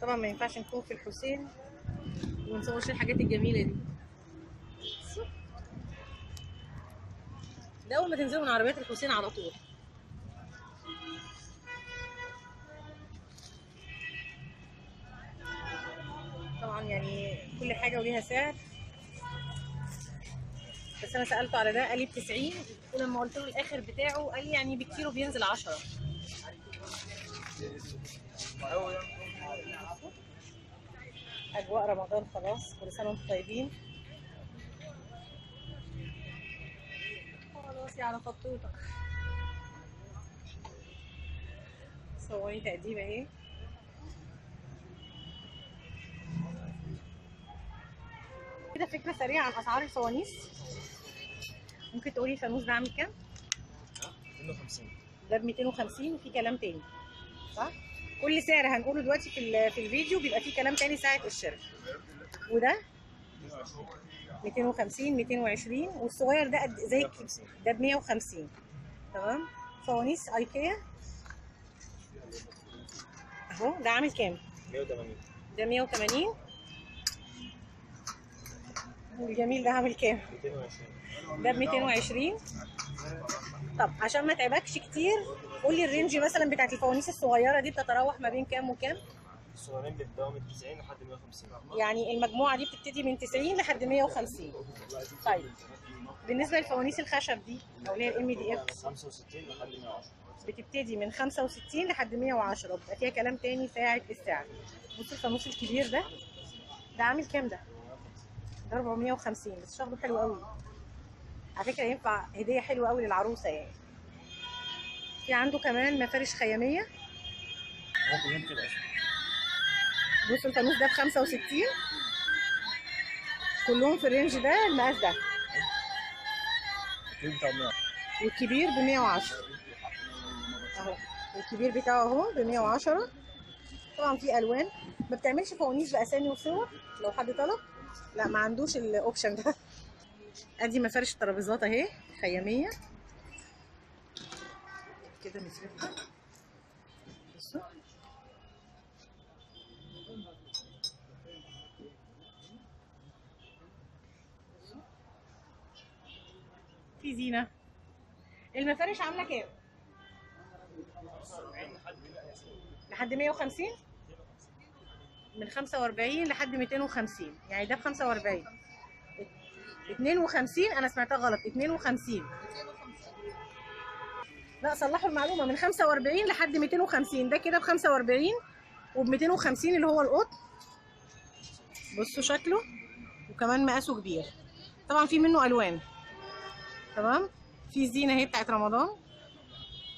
طبعا ما ينفعش نكون في الحسين ونصورش الحاجات الجميلة دي. ده اول ما تنزلوا من عربيات الحسين على طول. طبعا يعني كل حاجة وليها سعر، بس انا سالته على ده قال لي ب90، ولما قلت له الاخر بتاعه قال لي يعني بالكيلو بينزل 10. اجواء رمضان خلاص، كل سنة وانتم طيبين. خلاص يا على خطوطك. صوري تقديم اهي. كده فكرة سريعة عن اسعار الفوانيس. ممكن تقولي الفانوس ده عامل كام؟ 250. ده ب 250، وفي كلام تاني صح؟ كل سعر هنقوله دلوقتي في الفيديو بيبقى فيه كلام تاني ساعة الشراء. وده 250، 220، والصغير ده قد زي ده ب 150. تمام. فوانيس ايكيا اهو، ده عامل كام؟ 180. ده 180. والجميل ده عامل كام؟ 220. ده ب 220. طب عشان ما تعبكش كتير قول لي ال range مثلا بتاعت الفوانيس الصغيرة دي بتتراوح ما بين كام وكام؟ الصغيرين بيبداوا من 90 لحد 150. يعني المجموعة دي بتبتدي من 90 لحد 150. طيب بالنسبة للفوانيس الخشب دي او اللي هي ال MDF 65 لحد 110. بتبتدي من 65 لحد 110، وبيبقى فيها كلام تاني ساعة السعر. بصوا الفانوس الكبير ده، ده عامل كام ده؟ ده 450، بس شغله حلو قوي على فكرة، ينفع هديه حلوة قوي للعروسه يعني. في عنده كمان مفارش خياميه. بصوا الفانوس ده ب 65، كلهم في ال range ده المقاس ده. والكبير ب 110 اهو، الكبير بتاعه اهو ب 110. طبعا في الوان. ما بتعملش فوانيس باسامي وصور لو حد طلب؟ لا ما عندوش ال option ده. ادي مفارش الترابيزات اهي خياميه كده نفردها. بصوا في زينة. المفارش عامله كام؟ لحد 150، من 45 لحد 250، يعني ده ب 45. 52، انا سمعتها غلط، 52. لا صلحوا المعلومة، من 45 لحد 250. ده كده ب 45 وب 250 اللي هو القطن. بصوا شكله، وكمان مقاسه كبير. طبعا في منه الوان. تمام. في زينة اهي بتاعت رمضان،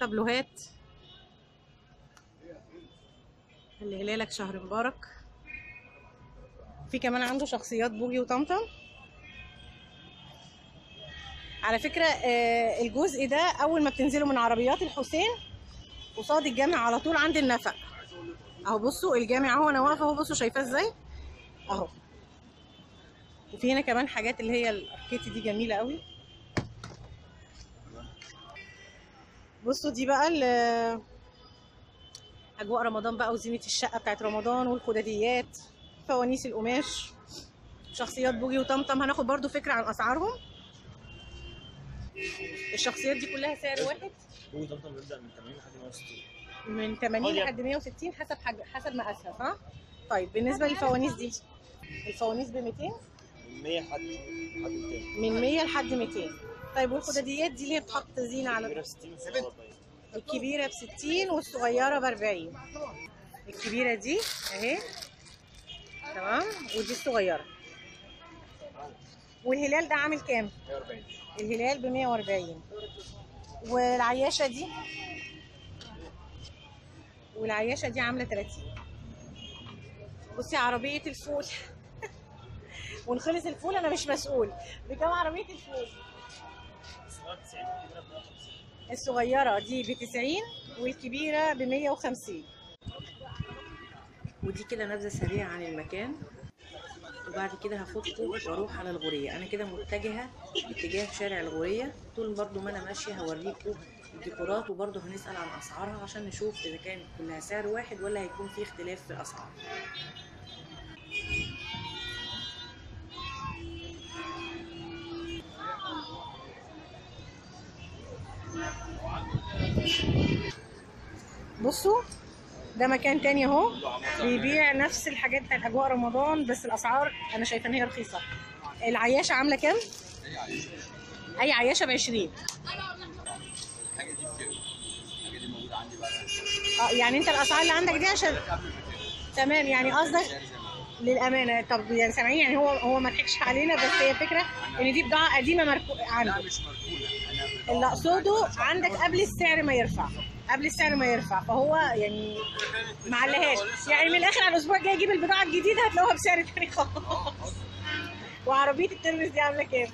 تابلوهات. اللي هلالك شهر مبارك. في كمان عنده شخصيات بوجي وطمطم. على فكرة الجزء ده أول ما بتنزلوا من عربيات الحسين قصاد الجامع على طول عند النفق أهو. بصوا الجامع أهو، أنا واقفة أهو، بصوا شايفاه إزاي أهو. وفي هنا كمان حاجات اللي هي الأركيتي دي جميلة قوي. بصوا دي بقى أجواء رمضان بقى، وزينة الشقة بتاعت رمضان، والخداديات، فوانيس القماش، شخصيات بوجي وطمطم. هناخد برضو فكرة عن أسعارهم. الشخصيات دي كلها سعر واحد. بوجي وطمطم بيبدأ من 80 لحد 160. من 80 لحد 160 حسب حسب مقاسها صح؟ طيب بالنسبة للفوانيس دي، الفوانيس ب 200، من 100 لحد 200. من 100 لحد 200. طيب والخداديات دي اللي هي بتحط زينة على الكبيرة ب 60 والصغيرة ب 40. الكبيرة دي اهي تمام، ودي الصغيرة. والهلال ده عامل كام؟ 140. الهلال ب 140. والعياشة دي، والعياشة دي عاملة 30. بصي عربية الفول ونخلص الفول انا مش مسؤول. بكام عربية الفول؟ الصغيرة دي ب 90 والكبيرة ب 150. ودي كده نبذة سريعة عن المكان، وبعد كده هاخدكم واروح على الغورية. انا كده متجهة اتجاه شارع الغورية. طول برضو ما انا ماشية هوريكم الديكورات، وبرضه هنسأل عن اسعارها عشان نشوف اذا كانت كلها سعر واحد ولا هيكون في اختلاف في الاسعار. بصوا ده مكان تاني اهو بيبيع نفس الحاجات بتاعت اجواء رمضان، بس الاسعار انا شايفه ان هي رخيصة. العياشه عامله كام؟ اي عياشه ب 20. الحاجة دي بكام؟ الحاجة دي موجودة عندي بقى. يعني انت الاسعار اللي عندك دي عشان تمام، يعني قصدك للامانة. طب يعني سامعين، يعني هو ما ضحكش علينا، بس هي فكرة ان دي بضاعة قديمة مركونة عنده. لا مش مركونة، انا اللي اقصده عندك قبل السعر ما يرفع، قبل السعر ما يرفع، فهو يعني ما عليهاش. يعني من الاخر على الاسبوع الجاي يجيب البضاعة الجديدة هتلاقوها بسعر تاني خالص. وعربية الترمس دي عامله كام؟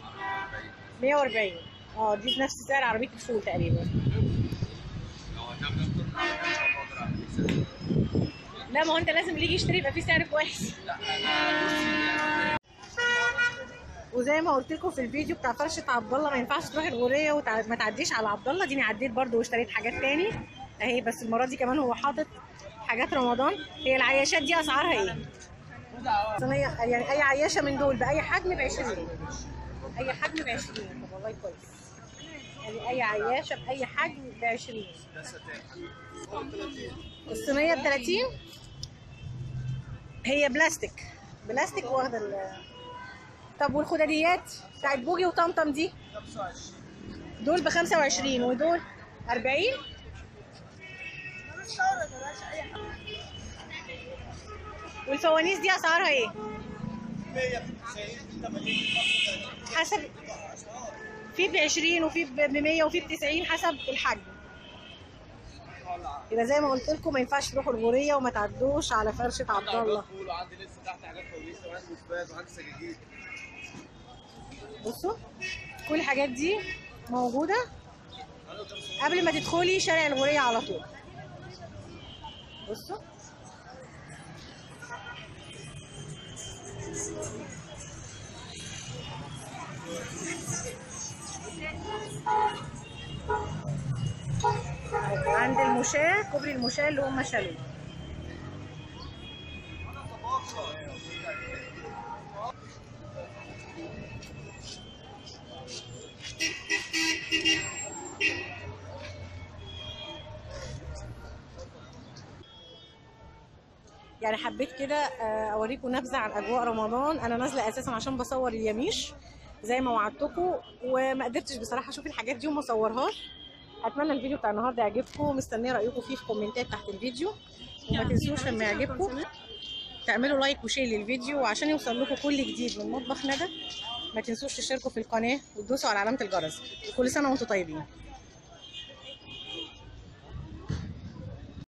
140. دي بنفس سعر عربية الفول تقريبا. لا ما هو انت لازم اللي يجي يشتري يبقى فيه سعر كويس. وزي ما قلت لكم في الفيديو بتاع فرشه عبد الله، ما ينفعش تروح الغوريه وما تعديش على عبد الله. ديني عديت برده واشتريت حاجات تاني اهي، بس المرة دي كمان هو حاطط حاجات رمضان. هي العياشات دي اسعارها ايه؟ صينية يعني اي عياشه من دول باي حجم ب 20. اي حجم ب 20. طب والله كويس، يعني اي عياشه باي حجم ب 20. الصينية ب 30، هي بلاستيك بلاستيك واخده. طب والخداديات بتاعت بوجي وطمطم دي؟ 25. دول ب 25 ودول 40. والفوانيس دي اسعارها ايه؟ 100 90 80 حسب، في ب 20 وفي ب 100 وفي ب 90 حسب الحجم. يبقى زي ما قلت لكم ما ينفعش تروحوا الغوريه وما تعدوش على فرشه عبد الله. وعندي لسه تحت حاجات كويسة، وعندي بسباس وعندي سجاجيد. بصوا كل الحاجات دي موجودة قبل ما تدخلي شارع الغوريه على طول. بصوا عند المشاة، كوبري المشاة اللي هم شالوه. يعني حبيت كده اوريكم نبذه عن اجواء رمضان. انا نازله اساسا عشان بصور اليميش زي ما وعدتكم، وما قدرتش بصراحة اشوف الحاجات دي وما اصورهاش. اتمنى الفيديو بتاع النهارده يعجبكم، مستنيه رايكم فيه في كومنتات تحت الفيديو، وما تنسوش لما يعجبكم تعملوا like و share للفيديو، وعشان يوصل لكم كل جديد من مطبخ ندى ما تنسوش تشتركوا في القناة وتدوسوا على علامة الجرس. وكل سنة وانتم طيبين.